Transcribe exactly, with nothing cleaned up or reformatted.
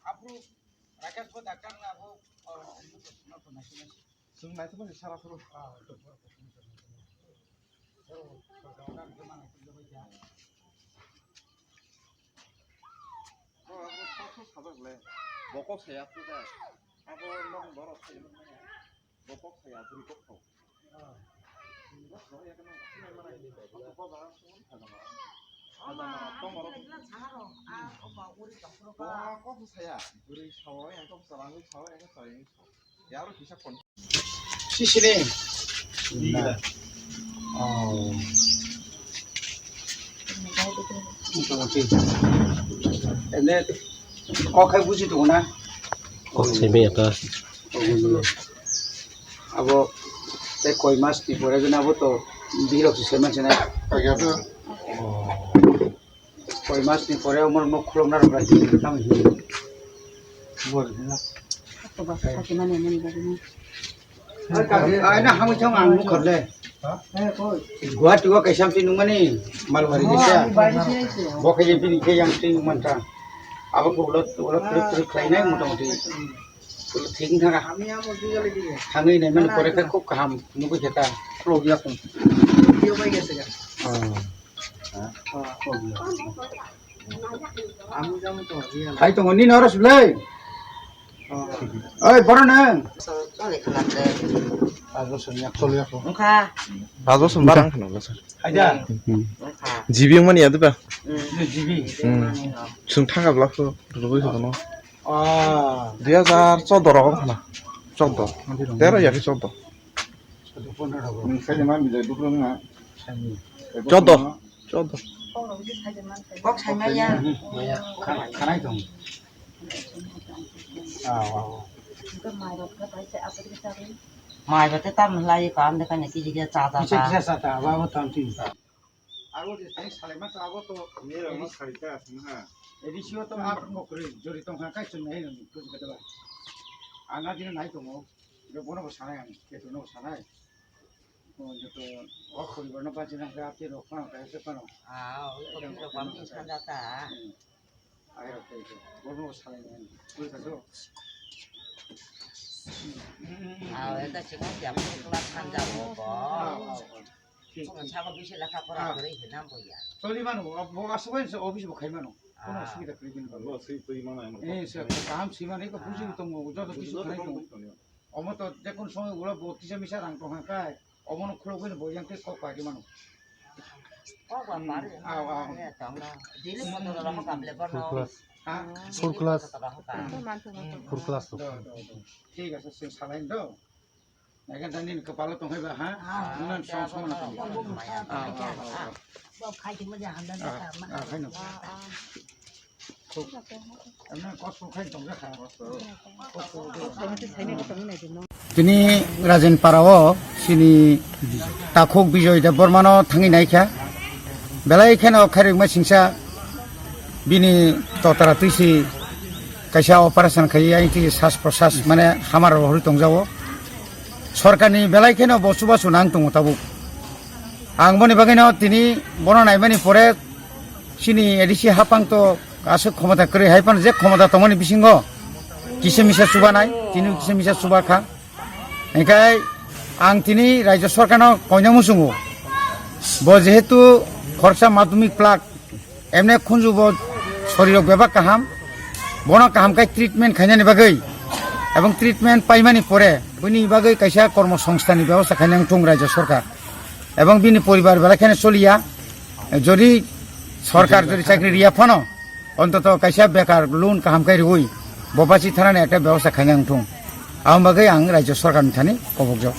Aphuru Rakesh bo doctor na abo, oh, Chwng naitugmani sara phuru. Bo abo kok sajak le. Bo kok saya phuru da. Abo nok borok saya phuru. Bo kok saya phuru kok kok. Sisini. Oh. Motamoti. Ene kok hai buji tongo na? Kok sai maya ta. Abo tei koi mas ni pore gana abo to birok se sai manse na. Koi mas ni pore omo no khulum na rok rai tamo hi. Bor na. Ai na hamwi thang ang mukor le. Guwahati o kaisa amtwi nungmani malwari kaisa. Bo khe je bini khe yang twi nungmanta. Abo ko ulot ulot trip trip khlainai motamoti. Ulo thik wng thang kha. Thangwi naimani pore khe khub kaham nugwi khe ta. Khulok ya kung. Oh. Hai tongo nini oro sulai. Oi, borok nang. Wngkha. Rajo sumbar ang khna sir. Haida. Wngkha. G B wngmani ya diba? Hmm. G B. Hmm. Chwng thangka bla pho rwgwi kha no. Ah. Dui hazar choudo rogo khna. Choudo. Tero ya khe choudo. Choudo. Choudo. Kok saimaya. Khanai tong. Ah, ah, ah. Mai ba te tam lai ko am de kanya kiji kija cha cha cha. Kisa kisa cha cha, ba ba tam tin. Aro de thai salai ma to abo to. Ni ro ma khari ta asna ha. Edi sio to ap mo kri jori tong ha kai chun nai no kuj ka da. Ana din nai to mo. Yo bono bo sanai ang, ke to no sanai. Ko joto o khori bono ba jina ga te ro pa ka se pa no. Ah, o ko to ba mi sa da ta. Ai ro te to bono bo sanai nai. Kuj ka so. Ah, eta chikon ya ko kla sanja bo bo. Chikon sa ko bisi lekha pora kore hinam bo ya. Choli mano, bo aswk office bo khai mano. Kono osubida kwrwi bini bagwi. Bo swi twi mano. Eh, se kaham swi mano, eko buji tongo, joto kisu khanai tongo. Omo to jekun somoy ulo bo kisa misa rang tong kha kai, omo no khulogwi bo yang tei kok pai mano. Kok ba pare. Aw, aw. Daily motor rok kam le borno. Full class. Ha? Full class. Full class. Do, do, do. Thik ase, se salai do. Naikhe da nini kwpalo tongkhe ba, ha? Ah, nini song song na tong. Ah, ah, ah, ah. Ah, ah, khaino. Khuk. Amna kos khuk khaino tongjakha. Tini Rajen Para o chini takhuk Bijoy Debbarma no thangwi naikha. Belai kheno khairokma singsa bini totara twisi kaisa operation khai, ayang twi sas prosas mane hamar rohorwi tongjago. Sorkarni belai kheno bo chubachu nang tongo tabuk. Ang boni bagwino tini bono naimani pore chini A D C hapang to aswk khomota kwrwi hai phano je khomota tongmani bisingo kisa misa chubanai, tini kisa misa chuba kha. Hinkhe ang tini Rajya Sorkarno koina muchungo. Bo jehetu khoroksa madhyamik plak, emne khunju bo sorirok bebak kaham, bono kaham khe treatment khainani bagwi, ebong treatment paimani pore bini bagwi kaisa kormo songstha ni bebosta khaina wngthung Rajya Sorkar, ebong bini poribar belai kheno choliya, jodi sorkar jodi chakri riya phano, ontoto kaisa bekar loan kaham khe riwi, bo bachi thanani ekta bebosta khaina wngthung, aboni bagwi ang Rajya Sorkar ni thani kobokjak.